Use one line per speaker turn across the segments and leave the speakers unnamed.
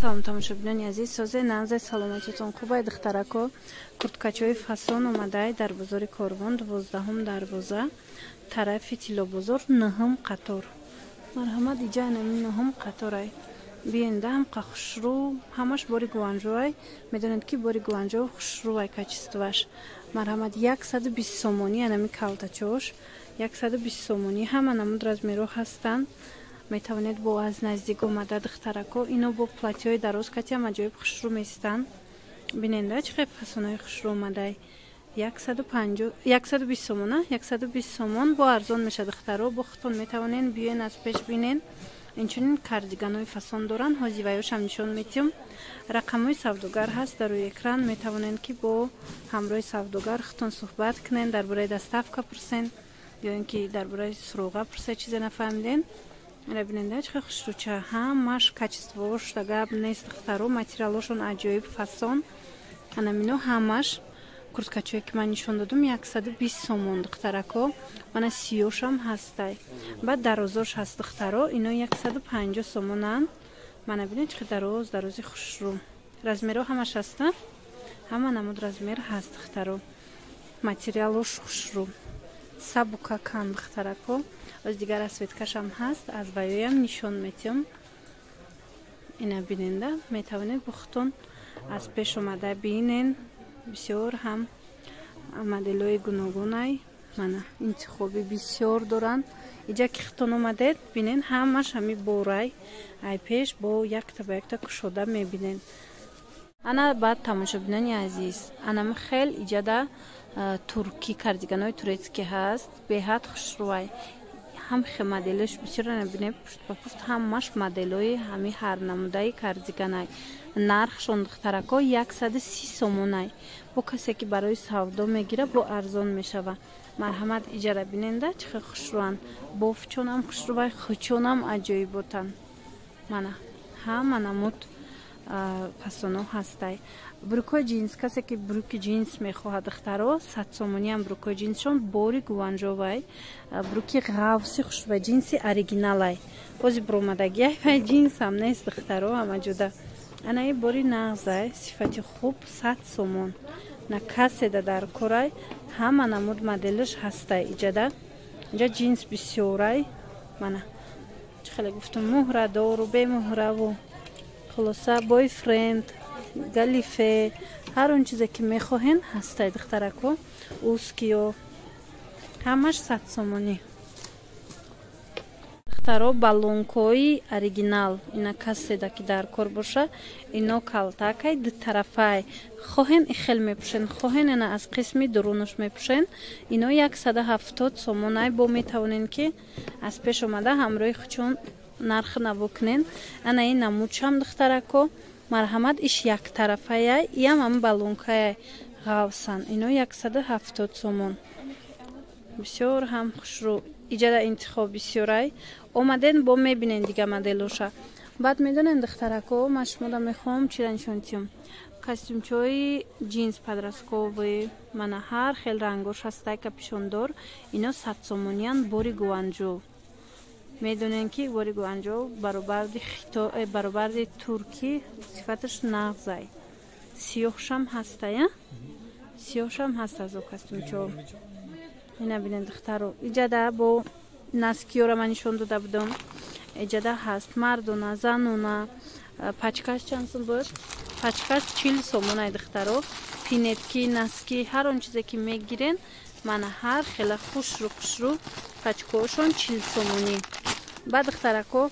Салом, тамошобинони азиз, созе нағзе, саломатитон хубай, духтарако. Курткачои фасон омадай дар бозори Корвон, 12-ум дарвоза, тарафи Тиллобозор, нӯҳум қатор. Марҳамат, иҷа анами нӯҳум қаторай. Биенда, ҳамқа хушрӯ, ҳамаш бори Гуанжоай. Медонед, ки бори Гуанжо хушрӯай качествоаш. Марҳамат, 120 сомонӣ анами калтачош, 120 сомонӣ, ҳама намуд размерҳо ҳастанд. Метавонед бо аз наздик омада, духтарако. Ино бо платьҳои дароз катиам аҷоиб хушрӯ местанд. Биненда, чӣ хел фасонаи хушрӯ омадай. 120 сомона, 120 сомон, бо арзон меша, духтаро. Бо худтон метавонен биёен, аз пеш бинен. Инчунин кардиганои фасон доранд, ҳозиваёшам нишон метиҳам. Рақамҳои савдогар ҳаст дар рӯи экран, метавонед, ки бо ҳамроҳи савдогар худтон суҳбат кунен, дар бораи доставка пурсен ё ин ки дар бораи суроға пурсед, чизе нафаҳмиден. Ира биненда, чӣ хел хушрӯча, ҳамаш качествош гап нест, духтаро, материалошон аҷоиб фасон. Анамино ҳамаш курткачое, ки ман нишон додум, 120 сомон, духтарако. Мана, сиёшам ҳастай, баъд дарозош ҳаст, духтаро, ино 150 сомонанд. Мана, бинед, чӣ хел дароз дарози хушрӯ, размерҳо ҳамаш ҳаста, ҳама намуд размер ҳаст, духтаро. Материалош хушрӯ, сабукакан, духтарако. Оз дигар расцветкашам ҳаст, аз ваёям нишон метиҳам. Ина биненда, метавонед бухтон аз пеш омада бинен. Бисёр ҳам моделҳои гуногунай, мана, интихоби бисёр доранд. Иҷа ки хитон омадед, бинен, ҳамаш ҳами борай, ай пеш бо якта ба якта кушода мебинен. Ана баъд, тамошобинони азиз, анами хел иҷада туркӣ, кардиганои турецкӣ ҳаст, беҳад хушрӯай. Ҳам хе моделош бисёр, бинед, пушт ба пушт ҳамаш моделҳои ҳами ҳар намудаи кардиганай. Нархшон, духтарако, 130 сомонай. Бо касе ки барои савдо мегира, бо арзон мешава. Марҳамат, иҷара биненда, чӣ хел хушрӯанд, бофчонам хушрӯвай, хучонам аҷоиботанд. Мана, ҳама намуд фасоно ҳастай. Брюкои ҷинс, касе ки брюки ҷинс мехоҳад, духтаро, 100 сомониам брюкои ҷинсшон, бори Гуанжовай. Брюки ғавси хушрӯвай, ҷинси оригиналай, бози буромадагиай вай ҷинсам нест, духтаро, ҳамаҷода. Анаи бори нағзай, сифати хуб, 100 сомон. На каседа дар корай, ҳама намуд моделаш ҳастай иҷада. Инҷа ҷинс бисёрай. Мана, чӣ хеле гуфтум, муҳрадору бемуҳраву, хулоса, бойфренд, галифе, ҳар он чизе ки мехоҳен, ҳастай, духтарако. Узкийо ҳамаш 100 сомонӣ, духтаро. Баллонкои оригинал, ина каседа ки дар кор боша, ино калтакай, дутарафай, хоҳен ихел мепӯшен, хоҳен ина аз қисми дурунаш мепӯшен. Ино 170 сомонай. Бо метавонен, ки аз пеш омада ҳамроҳи хучон нарх наво кунен. Ана ин намудшам, духтарако, марҳамат, иш яктарафая, иам ам баллонкая, ғавсан. Ино 170 сомон, бисёр ҳам хушрӯ. Иҷада интихоб бисёрай, омаден, бо мебинен дига моделоша. Баъд медонен, духтарако, ман шумода мехоҳам чира нишон тиҳам? Костюмчои ҷинс подростковый, мана, ҳар хел рангош ҳастай, капюшондор. Ино 100 сомониян, бори Гуанҷо. Медонем, ки бори Гуанҷо баробарди хито, баробарди туркӣ сифаташ нағзай. Сиёҳшам ҳастая, сиёҳшам ҳаст аз о костюмчо. Ина бинед, духтаро, иҷада бо носкиёра ман нишон дода будам, иҷада ҳаст, мардона, занона. Пачкаш чанд сум буд? Пачкаш 40 сомонай, духтаро. Пинетки, носки, ҳар он чизе ки мегирен, мана, ҳар хела хушрӯ хушрӯ пачкаошон 40 сомонӣ. Баъд, духтарако,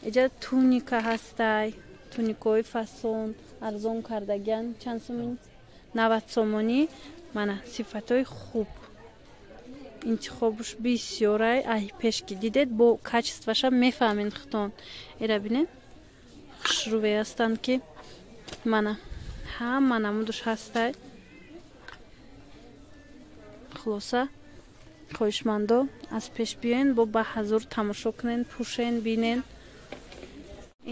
иҷа туника ҳастай, туникаҳои фасон арзон кардагиан. Чанд сомонӣ? 90 сомонӣ. Мана, сифатҳои хуб, интихобуш бисёрай. Ай пеш ки дидед, бо качествоша мефаҳмед худтон. Ира бинед, хушрӯве ҳастанд, ки мана, ҳама намудуш ҳастай. Хулоса, хоҳишмандо аз пеш биёен, бо ба ҳазур тамошо кунен, пӯшен, бинен.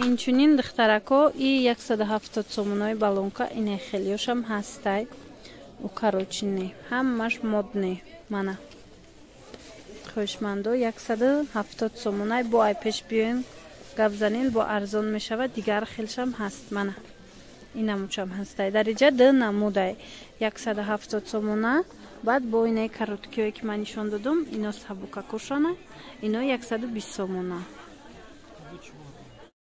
Инчунин, духтарако, и 170 сомонои балонка ине хелиёшам ҳастай, укороченный, ҳамаш модный. Мана, хоҳишмандо, 170 сомонай, бо ай пеш биёен. Гап занен, бо арзон мешавад. Дигар хелшам ҳаст, мана ин намудшам ҳастай. Дар иҷа д намудай, 170 сомона. Баъд бо инаи короткиое, ки ман нишон додум, ино сабукакошана, ино 120 сомона.